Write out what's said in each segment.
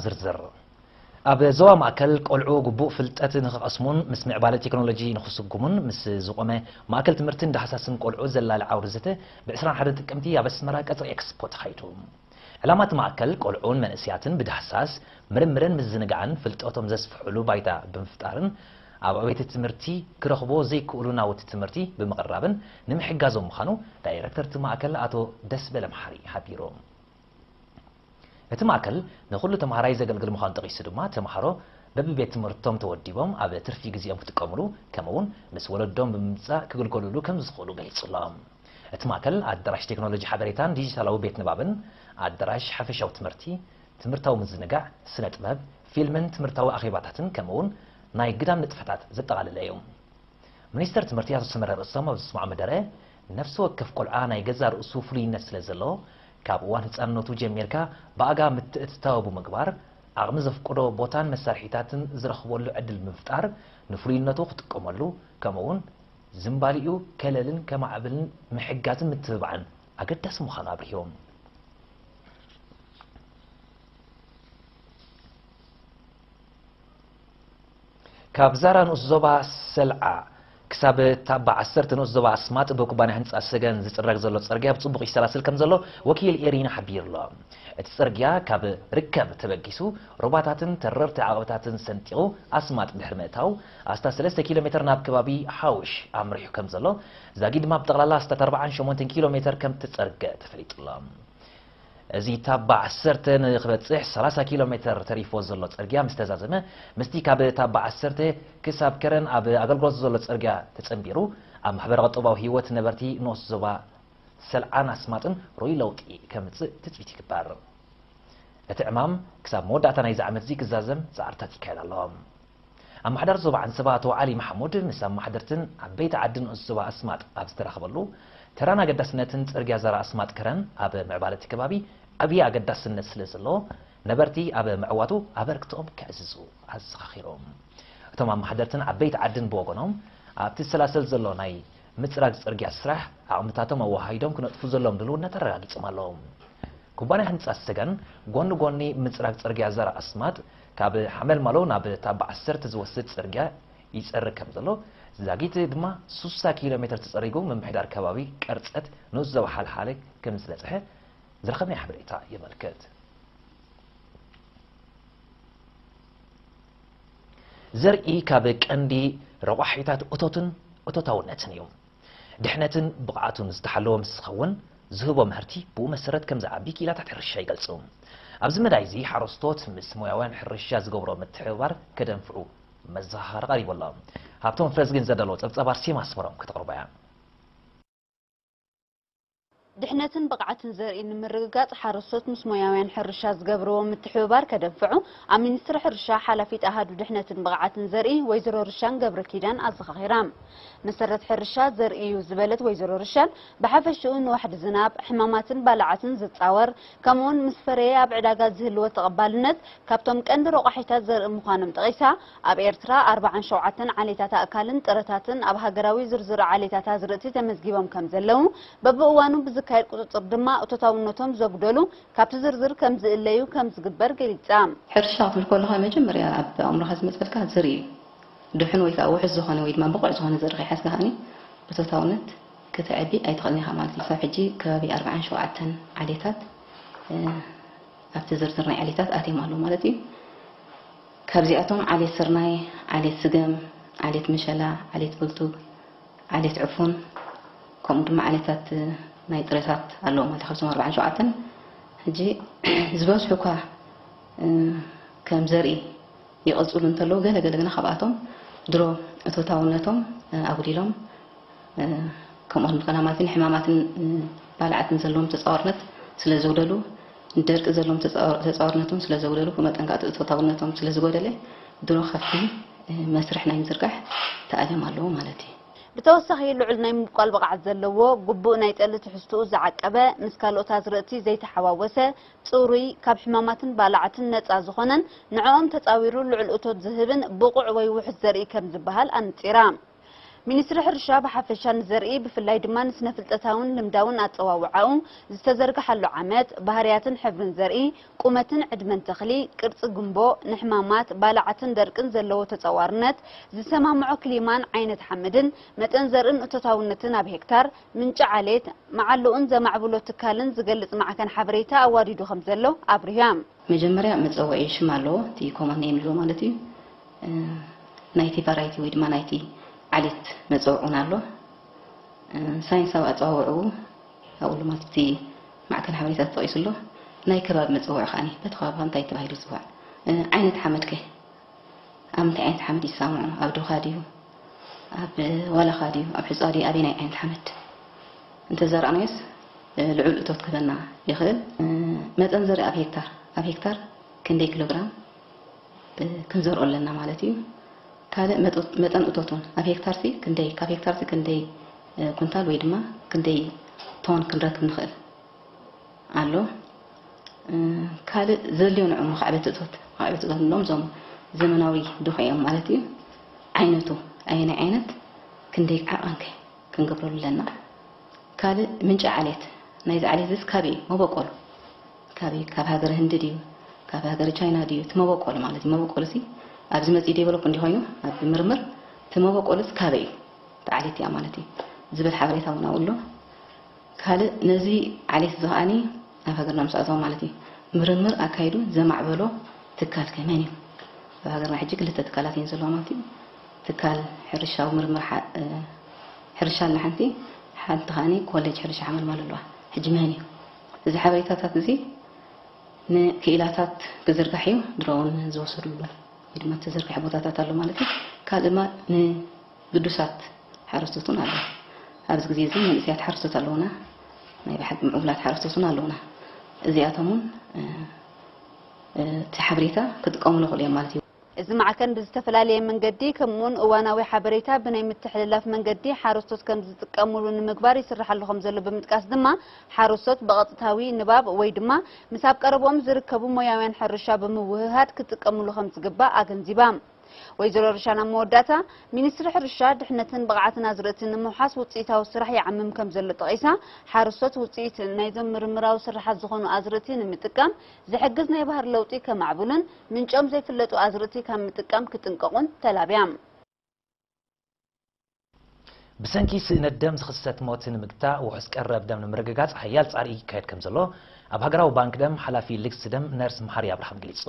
ዝርዝር። ኣብ ዞባ ማእከል ቆልዑ ግቡእ ፍልጠት ንኽቐስሙን ምስ ምዕባለ ቴክኖሎጂ ንኽስጉሙን ምስ ዝቖመ ማእከል ትምህርትን ዳህሳስን ቆልዑ ዘላሊ ዓውዲ ዘተ ብ ዕስራን ሓደን ጥቅምቲ ኣብ ኣስመራ ቀጽሪ ኤክስፖ ተኻይዱ። ዕላማ እቲ ማእከል ቆልዑን መንእሰያትን ብዳህሳስ፣ ምርምርን ምዝንጋዕን ፍልጠቶም ዘስፍሕሉ ባይታ ብምፍጣርን ኣብ ኣብያተ ትምህርቲ ክረኽቦ ዘይክእሉ ናውቲ ትምህርቲ ብምቕራብን ንምሕጋዞም ምዃኑ ዳይረክተር እቲ ማእከል ኣቶ ደስበለ መሓሪ ሓቢሩ። እቲ ማእከል ንኹሉ ተምሃራይ ዘገልግል ምዃኑ ጠቒሱ ድማ፣ ተምሃሮ በብቤት ትምህርቶም ተወዲቦም ኣብ ትርፊ ግዜኦም ክጥቀምሉ፣ ከምኡ'ውን ምስ ወለዶም ብምምጻእ ክግልገሉሉ ከም ዝኽእሉ ገሊጹ ኣሎ። እቲ ማእከል ኣዳራሽ ቴክኖሎጂ ሓበሬታን ዲጂታላዊ ቤት ንባብን፣ ኣዳራሽ ሓፈሻዊ ትምህርቲ፣ ትምህርታዊ ምዝንጋዕ፣ ስነ ጥበብ፣ ፊልምን ትምህርታዊ ኣኼባታትን ከምኡ'ውን ናይ ግዳም ንጥፈታት ዘጠቓለለ እዩ። ሚኒስተር ትምህርቲ ኣቶ ሰመረ ርእሶም ኣብ ዘስምዖ መደረ፣ ነፍሲ ወከፍ ቆልዓ ናይ ገዛእ ርእሱ ፍሉይነት ስለ ዘለዎ፣ ካብ እዋን ህጻንነቱ ጀሚርካ ብኣጋ ምትእትታው ብምግባር፣ ዓቕሚ ዘፍቅዶ ቦታን መሳርሒታትን ዝረኽበሉ ዕድል ብምፍጣር፣ ንፍሉይነቱ ክጥቀመሉ፣ ከምኡ'ውን ዝንባሊኡ ከለልን ከማዕብልን ምሕጋዝን ምትብባዕን ኣገዳሲ ምዃኑ ኣብሪሆም። ካብ ዛራ ንኡስ ዞባ ሰልዓ ክሳብ ታባ ዓሰርተ ንኡስ ዞባ ኣስማጥ ብኩባንያ ህንጻ ሰገን ዝጽረግ ዘሎ ጽርግያ ብጽቡቕ ይሰላስል ከም ዘሎ ወኪል ኤሪና ሓቢሩ ኣሎ። እቲ ጽርግያ ካብ ርከብ ተበጊሱ ሩባታትን ተረርቲ ዓቐብታትን ሰንጢቑ ኣስማጥ ድሕሪ ምእታው ኣስታት ሰለስተ ኪሎ ሜተር ናብ ከባቢ ሓውሽ ኣምሪሑ ከም ዘሎ፣ ዛጊድ ድማ ብጠቕላላ ኣስታት ኣርባዓን ሸሞንተን ኪሎ ሜተር ከም እተጸርገ ተፈሊጡ ኣሎ። እዚ ታባ ዓሰርተ ንክበጽሕ ሰላሳ ኪሎ ሜተር ተሪፎ ዘሎ ጽርግያ ምስ ተዛዘመ፣ ምስቲ ካብ ታባ ዓሰርተ ክሳብ ከረን ኣብ ኣገልግሎት ዘሎ ጽርግያ ተጸንቢሩ፣ ኣብ ማሕበረ ቁጠባዊ ህይወት ነበርቲ ንኡስ ዞባ ሰልዓን ኣስማጥን ርኡይ ለውጢ ከምጽእ ትጽቢት ይግበር። እቲ ዕማም ክሳብ መወዳእታ ናይዚ ዓመት እዚ ክዛዘም ጻዕርታት ይካየድ ኣሎ። ኣመሓዳሪ ዞባ ዓንሰባ ኣቶ ዓሊ ማሕሙድ ምስ ኣመሓደርትን ዓበይቲ ዓድን ንኡስ ዞባ ኣስማጥ ኣብ ዝተራኸበሉ፣ ተራን ኣገዳስነትን ጽርግያ ዛራ ኣስማጥ ከረን ኣብ ምዕባለ እቲ ከባቢ ዓብዪ ኣገዳስነት ስለ ዘለዎ፣ ነበርቲ ኣብ ምዕዋቱ ኣበርክቶኦም ከዕዝዙ ኣዘኻኺሮም። እቶም ኣመሓደርትን ዓበይቲ ዓድን ብወገኖም፣ ኣብቲ ዝሰላሰል ዘሎ ናይ ምጽራግ ጽርግያ ስራሕ ዓቕምታቶም ኣወሃሂዶም ክነጥፉ ዘለዎም ድልውነት ኣረጋጊጾም ኣለዉ። ኩባንያ ህንጻ ሰገን ጎኒ ጎኒ ምጽራግ ጽርግያ ዛራ ኣስማጥ ካብ ሓመልማሎ ናብ ታባ ዓሰርተ ዝወስድ ጽርግያ ይጸርግ ከም ዘሎ፣ ዛጊት ድማ ሱሳ ኪሎ ሜተር ተጸሪጉ ምምሕዳር ከባቢ ቀርጸት ንኡስ ዞባ ሓልሓለ ከም ዝበጽሐ ዝረኸብናዮ ሓበሬታ የመልክት። ዘርኢ ካብ ቀንዲ ረቋሒታት እቶትን እቶታውነትን እዩ። ድሕነትን ብቕዓቱን ዝተሓለወ ምስ ዝኸውን፣ ዝህቦ ምህርቲ ብኡ መሰረት ከም ዝዓቢ ክኢላታት ሕርሻ ይገልጹ። ኣብዚ መዳይ እዚ ሓረስቶት ምስ ሞያውያን ሕርሻ ዝገብሮ ምትሕብባር ከደንፍዑ መዘኻኸሪ ቀሪቡ ኣሎ። ሃብቶም ፍረዝግን ዘዳለዎ ጸብጻብ ኣርሴማ ኣስመሮም ከተቕርቦ እያ። ድሕነትን ብቕዓትን ዘርኢ ንምርግጋጽ ሓረስቶት ምስ ሞያውያን ሕርሻ ዝገብርዎ ምትሕብባር ከደንፍዑ ኣብ ሚኒስትሪ ሕርሻ ሓላፊት ኣሃዱ ድሕነትን ብቕዓትን ዘርኢ ወይዘሮ ርሻን ገብረ ኪዳን ኣዘኻኺራ። መሰረት ሕርሻ ዘርኢ እዩ ዝበለት ወይዘሮ ርሻን፣ ብሓፈሽኡ ንዋሕዲ ዝናብ፣ ሕማማትን ባልዓትን ዝጻወር፣ ከምኡውን ምስ ፈረየ ኣብ ዕዳጋ ዝህልዎ ተቐባልነት ካብቶም ቀንዲ ረቋሒታት ዘርኢ ምዃኖም ጠቒሳ፣ ኣብ ኤርትራ ኣርባዓን ሸውዓተን ዓሌታት ኣእካልን ጥረታትን ኣብ ሃገራዊ ዝርዝር ዓሌታት ኣዝርእቲ ተመዝጊቦም ከም ዘለዉ፣ በብእዋኑ ብዝካየድ ቁጽጽር ድማ እቶታውነቶም ዘጉደሉ ካብቲ ዝርዝር ከም ዝእለዩ ከም ዝግበር ገሊጻ። ሕርሻ ክትብል ከለኻ መጀመርያ ኣብ ኣእምሮኻ ዝመጸልካ ዘርኢ እዩ። ድሑን ወይ ከዓ ውሑስ ዝኾነ ወይ ድማ ብቑዕ ዝኾነ ዘርኢ ከይሓዝካ ከኣኒ እቶታውነት ከተዕቢ ኣይትኽእልን ኢኻ ማለት እዩ። ክሳብ ሕጂ ከባቢ ኣርባዓን ሸውዓተን ዓሌታት፣ እ፣ ኣብቲ ዝርዝር ናይ ዓሌታት ኣትዮም ኣለዉ ማለት እዩ። ካብዚኣቶም ዓሌት ስርናይ፣ ዓሌት ስገም፣ ዓሌት ምሸላ፣ ዓሌት ብልቱግ፣ ዓሌት ዕፉን፣ ከምኡ ድማ ዓሌታት ናይ ጥረታት ኣለዉ ማለት እዩ። ካብዞም ኣርባዓን ሸውዓተን ሕጂ ዝበዝሑ እኳ፣ እ፣ ከም ዘርኢ ይቕጽሉ እንተለዉ፣ ገለ ገለ ግና ካብኣቶም ድሮ እቶታውነቶም፣ እ፣ ኣጉዲሎም፣ እ፣ ከምኡ ክንብል ከለና ማለት እዩ፣ ንሕማማትን፣ እ፣ ባልዓትን ዘለዎም ተጻዋርነት ስለ ዘጉደሉ፣ ንደርቂ ዘለዎም ተጻዋ-፣ ተጻዋርነቶም ስለ ዘጉደሉ፣ ብመጠን ከዓ እቶታውነቶም ስለ ዝጎደለ፣ ድሮ ካብቲ፣ እ፣ መስርሕ ናይ ምዝርጋሕ ተኣልዮም ኣለዉ ማለት እዩ። ብተወሳኺ፣ ልዑል ናይ ምብቋል ብቕዓት ዘለዎ፣ ግቡእ ናይ ጠሊ ትሕዝትኡ ዝዓቀበ፣ ምስ ካልኦት ኣዝርእቲ ዘይተሓዋወሰ፣ ጽሩይ፣ ካብ ሕማማትን ባልዓትን ነጻ ዝኾነን ንዕኦም ተጻዊሩ ልዑል እቶት ዝህብን ብቑዕ ወይ ውሑስ ዘርኢ ከም ዝበሃል ኣነጺራ። ሚኒስትሪ ሕርሻ ብሓፈሻ ንዘርኢ ብፍላይ ድማ ንስነ ፍልጠታውን ልምዳውን ኣጸዋውዓኡ ዝተዘርግሓሉ ዓመት፣ ባህርያትን ሕብርን ዘርኢ፣ ቁመትን ዕድመን ተኽሊ፣ ቅርጺ ጉምቦ፣ ንሕማማት፣ ባልዓትን ደርቅን ዘለዎ ተጸዋርነት፣ ዝሰማምዖ ክሊማን ዓይነት ሓመድን፣ መጠን ዘርእን እቶታውነትን ኣብ ሄክታር፣ ምንጪ ዓሌት፣ መዓልኡን ዘማዕብሎ ትካልን ዝገልጽ ማዕከን ሓበሬታ ኣዋዲዱ ከም ዘሎ ኣብሪሃ። መጀመርያ መጸውዒ ሽም ኣለዎ፣ እቲ ኮመን ኔም ንብሎ ማለት እዩ። ናይቲ ቫራይቲ ወይ ድማ ናይቲ ዓሌት መጸውዒ እውን ኣሎ። ሳይንሳዊ ኣጸዋውዕኡ ኣብኡ ማለት ኣብቲ ማዕከን ሓበሬታ ተጠቒሱ ኣሎ። ናይ ከባቢ መጸውዒ ከኣ በቲ ከባቢ እንታይ ተባሂሉ ዝጽዋዕ፣ ዓይነት ሓመድከ ኣብ ምንታይ ዓይነት ሓመድ ይሳምዑ? ኣብ ዶኻ ድዩ? ኣብ ዋላኻ ድዩ? ኣብ ሕጻ ድዩ? ኣበየናይ ዓይነት ሓመድ እንተዘራእናዮስ ልዑል እቶት ክህበና ይኽእል። መጠን ዘርኢ ኣብ ሄክታር፣ ኣብ ሄክታር ክንደይ ኪሎግራም ክንዘርኦ ኣለና ማለት እዩ። ካልእ መጠን እቶት እውን ኣብ ሄክታርሲ ክንደይ፣ ካብ ሄክታርሲ ክንደይ ኩንታል ወይ ድማ ክንደይ ቶን ክንረክብ ንኽእል ኣሎ። ካልእ ዘድልዮ ንዑ መኻዕበቲ እቶት፣ መኻዕበቲ እቶት ንብሎም እዞም ዘመናዊ ድኹዒ እዮም ማለት እዩ። ዓይነቱ ኣየናይ ዓይነት፣ ክንደይ ዓቐንከ ክንገብረሉ ኣለና። ካልእ ምንጪ ዓሌት፣ ናይዚ ዓሌት እዚስ ካበይ እዩ መበቆሉ? ካበይ፣ ካብ ሃገረ ህንዲ ድዩ? ካብ ሃገረ ቻይና ድዩ? እቲ መበቆሉ ማለት እዩ። መበቆሉ ሲ ኣብዚ መጺኡ ዴቨሎፕ እንዲ ኮይኑ ኣብ ምርምር እቲ መበቆሉስ ካበይ እዩ? እቲ ዓሌት እያ ማለት እዩ። ዝብል ሓበሬታ እውን ኣብኡ ኣሎ። ካልእ ነዚ ዓሌት እዚ ከኣኒ ኣብ ሃገርና ምስ ኣተወ ማለት እዩ ምርምር ኣካይዱ ዘማዕበሎ ትካል ከ መን እዩ? ኣብ ሃገርና ሕጂ ክልተ ትካላት እየን ዘለዋ ማለት እዩ። ትካል ሕርሻዊ ምርምር ሓ-፣ እ፣ ሕርሻ ኣላ ሓንቲ፣ ሓንቲ ከኣኒ ኮሌጅ ሕርሻ ሓመልማል ኣለዋ። ሕጂ መን እዩ? እዚ ሓበሬታታት እዚ ንክኢላታት ክዝርጋሕ እዩ። ድሮ እውን ዝወሰድሉ ወይ ድማ ተዘርግሐ ቦታታት ኣሎ ማለት እዩ። ካልእ ድማ ንግዱሳት ሓረስቶት እውን ኣሎ። ኣብዚ ግዜ እዚ መንእሰያት ሓረስቶት ኣለውና፣ ናይ ብሓቂ ምዕቡላት ሓረስቶት እውን ኣለውና። እዚኣቶም እውን፣ እ፣ እ፣ እቲ ሓበሬታ ክጥቀሙሉ ይኽእሉ እዮም ማለት እዩ። እዚ ማዕከን ብዝተፈላለየ መንገዲ ከምኡውን እዋናዊ ሓበሬታ ብናይ ምትሕልላፍ መንገዲ ሓረስቶት ከም ዝጥቀሙሉ ንምግባር ይስራሕ ኣሎ ከም ዘሎ ብምጥቃስ ድማ ሓረስቶት ብቐጥታዊ ንባብ ወይ ድማ ምስ ኣብ ቀረብኦም ዝርከቡ ሞያውያን ሕርሻ ብምውህሃድ ክጥቀሙሉ ከም ዝግባእ ኣገንዚባ። ወይዘሮ ርሻን ኣብ መወዳእታ፣ ሚኒስትሪ ሕርሻ ድሕነትን ብቕዓትን ኣዝርእቲ ንምውሓስ ውፅኢታዊ ስራሕ ይዓምም ከም ዘሎ ጠቒሳ፣ ሓረስቶት ውፅኢት ናይዞም ምርምራዊ ስራሓት ዝኾኑ ኣዝርእቲ ንምጥቃም ዝሕግዝ ናይ ባህሪ ለውጢ ከማዕብሉን ምንጮም ዘይፍለጡ ኣዝርእቲ ካብ ምጥቃም ክጥንቀቑን ተላብያ። ብሰንኪ ስእነት ደም ዝኽሰት ሞት ንምግታእ ውሑስ ቀረብ ደም ንምርግጋጽ ሓያል ጻዕሪ ይካየድ ከም ዘሎ ኣብ ሃገራዊ ባንክ ደም ሓላፊ ልግሲ ደም ነርስ መሓሪ ኣብርሃም ገሊጹ።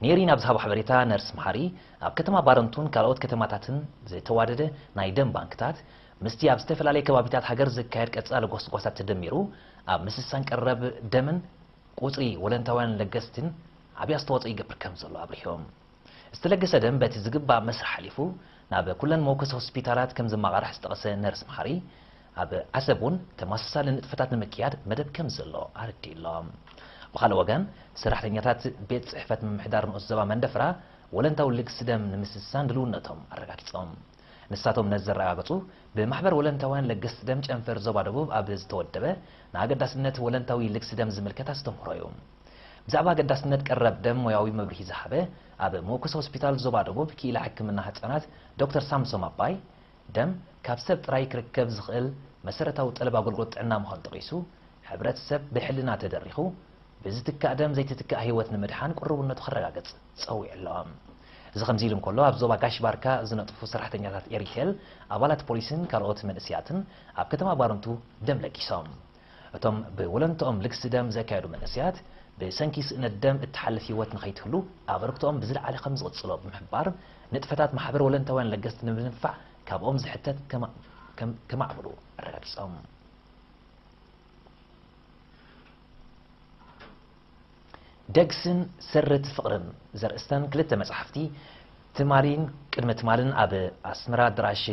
ኔሪ ናብ ዝሃቦ ሓበሬታ ነርስ መሓሪ ኣብ ከተማ ባረንቱን ካልኦት ከተማታትን ዝተዋደደ ናይ ደም ባንክታት ምስቲ ኣብ ዝተፈላለየ ከባቢታት ሃገር ዝካየድ ቀጻሊ ጎስጓሳት ተደሚሩ ኣብ ምስሳን ቀረብ ደምን ቁጽሪ ወለንታውያን ለገስትን ዓቢ ኣስተዋጽኦ ይገብር ከም ዘሎ ኣብሪሆም። ዝተለገሰ ደም በቲ ዝግባእ መስርሕ ሓሊፉ ናብ ኩለን መወከሲ ሆስፒታላት ከም ዝመቓራሕ ዝጠቐሰ ነርስ መሓሪ፣ ኣብ ዓሰብ እውን ተመሳሳሊ ንጥፈታት ንምክያድ መደብ ከም ዘሎ ኣረዲእሎም። ብኻልእ ወገን፣ ሰራሕተኛታት ቤት ጽሕፈት ምምሕዳር ንኡስ ዞባ መንደፍራ ወለንታዊ ልግሲ ደም ንምስሳን ድልውነቶም ኣረጋጊጾም። ንሳቶም ነዚ ዘረጋገጹ ብማሕበር ወለንታውያን ለገስቲ ደም ጨንፈር ዞባ ደቡብ ኣብ ዝተወደበ ንኣገዳስነት ወለንታዊ ልግሲ ደም ዝምልከት ኣስተምህሮ እዩ። ብዛዕባ ኣገዳስነት ቀረብ ደም ሞያዊ መብርሂ ዝሃበ ኣብ መወከሲ ሆስፒታል ዞባ ደቡብ ክኢላ ሕክምና ህጻናት ዶክተር ሳምሶም ኣባይ፣ ደም ካብ ሰብ ጥራይ ክርከብ ዝኽእል መሰረታዊ ጠለብ ኣገልግሎት ጥዕና ምዃኑ ጠቒሱ፣ ሕብረተሰብ ብሕልና ተደሪኹ ብዝትካእ ደም ዘይትትካእ ህይወት ንምድሓን ቅሩብነቱ ከረጋግጽ ጸዊዑ ኣሎ። እዚ ከምዚ ኢሉ እንከሎ፣ ኣብ ዞባ ጋሽ ባርካ ዝነጥፉ ሰራሕተኛታት ኤሪቴል ኣባላት ፖሊስን ካልኦት መንእሰያትን ኣብ ከተማ ባረንቱ ደም ለጊሶም። እቶም ብወለንትኦም ልግሲ ደም ዘካየዱ መንእሰያት፣ ብሰንኪ ስእነት ደም እትሓልፍ ህይወት ንኸይትህሉ ኣበርክቶኦም ብዝለዓለ ከም ዝቕጽሎ ብምሕባር፣ ንጥፈታት ማሕበር ወለንታውያን ለገስቲ ንምድንፋዕ ካብኦም ዝሕተት ከማ-፣ ከም-፣ ከማዕብሉ ኣረጋጊጾም። ደግስን ስርት ፍቕርን ዘርእስተን ክልተ መጻሕፍቲ ትማሊን ቅድሚ ትማልን ኣብ ኣስመራ ኣደራሽ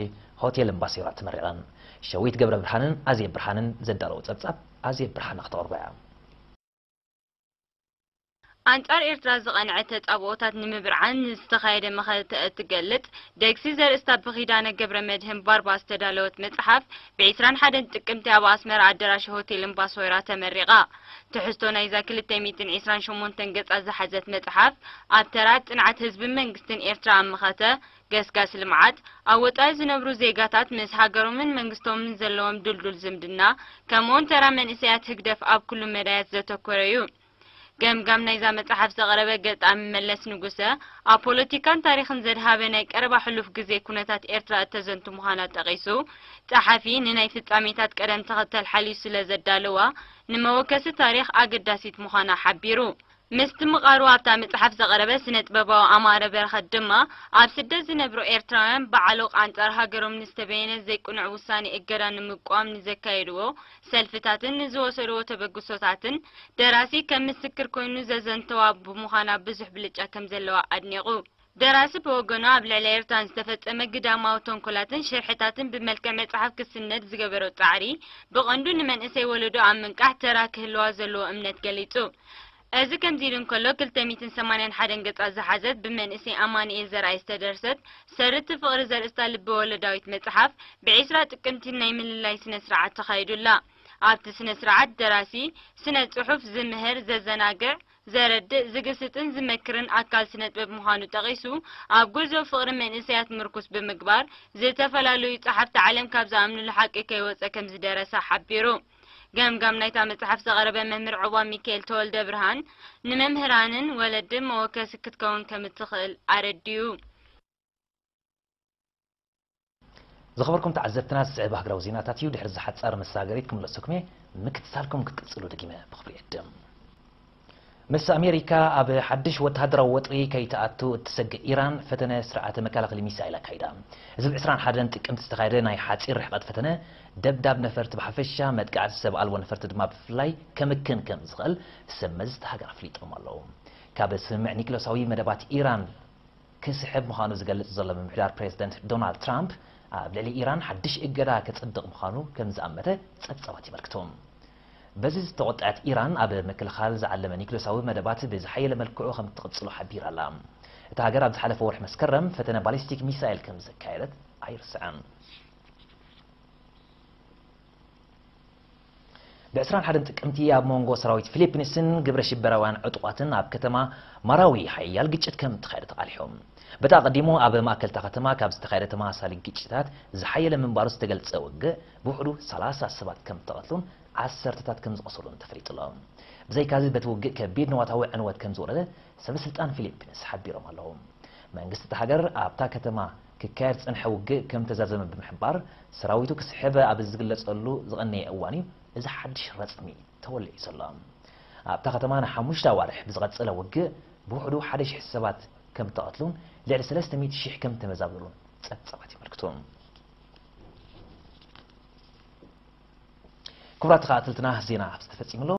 ሆቴል እምባሲራ ተመሪቐን። ሸዊት ገብረ ብርሃንን ኣዜብ ብርሃንን ዘዳለዎ ጸብጻብ ኣዜብ ብርሃን ክተቕርቦ እያ። ኣንጻር ኤርትራ ዝቐንዐ ተጻብኦታት ንምብርዓን ንዝተኻየደ መኸተ እትገልጽ ደግሲ ዘርእስታ ብኺዳነ ገብረ መድህን ባርባ ዝተዳለወት መጽሓፍ ብ ዕስራን ሓደን ጥቅምቲ ኣብ ኣስመራ ኣደራሽ ሆቴል እምባሶይራ ተመሪቓ። ትሕዝቶ ናይዛ ክልተ ሚእትን ዕስራን ሸሞንተን ገጻት ዝሓዘት መጽሓፍ ኣብ ተራ ጽንዓት ህዝብን መንግስትን ኤርትራ ኣብ መኸተ ገስጋስ ልምዓት፣ ኣብ ወጻኢ ዝነብሩ ዜጋታት ምስ ሃገሮምን መንግስቶምን ዘለዎም ድልዱል ዝምድና፣ ከምኡውን ተራ መንእሰያት ህግደፍ ኣብ ኩሉ መዳያት ዘተኮረ እዩ። ገምጋም ናይዛ መጽሓፍ ዘቕረበ ገጣሚ መለስ ንጉሰ፣ ኣብ ፖለቲካን ታሪኽን ዘድሃበ ናይ ቀረባ ሕሉፍ ግዜ ኩነታት ኤርትራ እተዘንቱ ምዃና ጠቒሱ፣ ጸሓፊ ንናይ ፍጻሜታት ቀደም ተኸተል ሓልዩ ስለ ዘዳለዋ፣ ንመወከሲ ታሪኽ ኣገዳሲት ምዃና ሓቢሩ። ምስቲ ምቓሩ ኣብታ መጽሓፍ ዘቐረበ ስነ ጥበባዊ ኣማረ በረኸት ድማ፣ ኣብ ስደት ዝነብሩ ኤርትራውያን ብዓሎቕ ኣንጻር ሃገሮም ንዝተበየነ ዘይቅኑዕ ውሳኔ እገዳ ንምቋም ንዘካየድዎ ሰልፍታትን ንዝወሰድዎ ተበግሶታትን ደራሲ ከም ምስክር ኮይኑ ዘዘንተዋ ብምዃና ብዙሕ ብልጫ ከም ዘለዋ ኣድኒቑ። ደራሲ ብወገኑ ኣብ ልዕሊ ኤርትራ ዝተፈጸመ ግዳማዊ ተንኮላትን ሽርሕታትን ብመልክዕ መጽሓፍ ክስነድ ዝገበሮ ጻዕሪ ብቐንዱ ንመንእሰይ ወለዶ ኣብ ምንቃሕ ተራ ክህልዋ ዘለዎ እምነት ገሊጹ። እዚ ከምዚ ኢሉ እንከሎ፣ ክልተ ሚእትን ሰማንያን ሓደን ገጻት ዝሓዘት ብመንእሰይ ኣማኑኤል ዘርኣይ ዝተደርሰት ሰርቲ ፍቕሪ ዘርእስታ ልበ ወለዳዊት መጽሓፍ ብዒስራ ጥቅምቲ ናይ ምልላይ ስነ ስርዓት ተኻይዱላ። ኣብቲ ስነ ስርዓት ደራሲ ስነ ጽሑፍ ዝምህር፣ ዘዘናግዕ፣ ዘረድእ፣ ዝግስጥን ዝመክርን ኣካል ስነ ጥበብ ምዃኑ ጠቒሱ፣ ኣብ ጉዕዞ ፍቕሪ መንእሰያት ምርኩስ ብምግባር ዝተፈላለዩ ጸሓፍቲ ዓለም ካብ ዝኣምኑሉ ሓቂ ከይወጸ ከም ዝደረሳ ሓቢሩ። ገምጋም ናይታ መጽሓፍ ዘቕረበ መምህር ዑቕባ ሚካኤል ተወልደ ብርሃን፣ ንመምህራንን ወለድን መወከሲ ክትከውን ከም እትኽእል ኣረዲኡ። ዝኸበርኩም ተዓዘብትና፣ ዝስዕብ ሃገራዊ ዜናታት እዩ። ድሕሪ ዝሓጻር መሳገሪት ክምለሰኩም እየ። ምክትታልኩም ክትቅጽሉ ደጊመ ብኽብሪ እዕድም። ምስ ኣሜሪካ ኣብ ሓድሽ ወተሃደራዊ ወጥሪ ከይትኣቱ እትሰግእ ኢራን፣ ፈተነ ስርዓተ መከላኸሊ ሚሳይል ኣካይዳ። እዚ ብ ዕስራን ሓደን ጥቅምቲ ዝተኻየደ ናይ ሓጺር ርሕቀት ፈተነ፣ ደብዳብ ነፈርቲ ብሓፈሻ፣ መጥቃዕቲ ሰብ ኣልቦ ነፈርቲ ድማ ብፍላይ፣ ከምክን ከም ዝኽእል ሰብ መዚ እታ ሃገር ኣፍሊጦም ኣለዉ። ካብ ስምምዕ ኒክለሳዊ መደባት ኢራን ክስሕብ ምዃኑ ዝገልጽ ዘሎ ምምሕዳር ፕሬዝደንት ዶናልድ ትራምፕ፣ ኣብ ልዕሊ ኢራን ሓድሽ እገዳ ከጽድቕ ምዃኑ ከም ዝኣመተ ጸብጻባት የመልክቱ። በዚ ዝተቖጥዐት ኢራን፣ ኣብ ምክልኻል ዝዓለመ ኒክለሳዊ መደባት ብዝሓየለ መልክዑ ከም እትቕጽሎ ሓቢራ ኣላ። እታ ሃገር ኣብ ዝሓለፈ ወርሒ መስከረም ፈተነ ባሊስቲክ ሚሳይል ከም ዘካየደት ኣይርስዕን። ብ ዕስራን ሓደን ጥቅምቲ ኣብ መንጎ ሰራዊት ፊሊፒንስን ግብረ ሽበራውያን ዕጡቓትን ኣብ ከተማ ማራዊ ሓያል ግጭት ከም እተኻየደ ተቓሊሑ። በቲ ኣቐዲሙ ኣብ ማእከል እታ ከተማ ካብ ዝተኻየደ ተመሳሳሊ ግጭታት ዝሓየለ ምንባሩ ዝተገልጸ ውግእ፣ ብውሕዱ ሰላሳ ሰባት ከም እተቐትሉን ዓሰርተታት ከም ዝቖሰሉን ተፈሊጡ ኣሎ። ብዘይካዚ በቲ ውግእ ከቢድ ንዋታዊ ዕንወት ከም ዝወረደ ሰበ ስልጣን ፊሊፒንስ ሓቢሮም ኣለዉ። መንግስቲ እታ ሃገር ኣብታ ከተማ ክካየድ ዝጸንሐ ውግእ ከም ተዛዘመ ብምሕባር፣ ሰራዊቱ ክስሕብ ኣብ ዝግለጸሉ ዝቐነየ እዋን እዩ እዚ ሓድሽ ረጽሚ ተወሊዑ ዘሎ። ኣብታ ከተማ ንሓሙሽተ ኣዋርሕ ብዝቐጸለ ውግእ ብውሕዱ ሓደ ሽሕ ሰባት ከም እተቐትሉን ልዕሊ ሰለስተ ሚእቲ ሽሕ ከም እተመዛበሉን ጸብጻባት የመልክቱ። ክቡራት ተኸታተልትና፣ ዜና ኣብዚ ተፈጺሙ ኣሎ።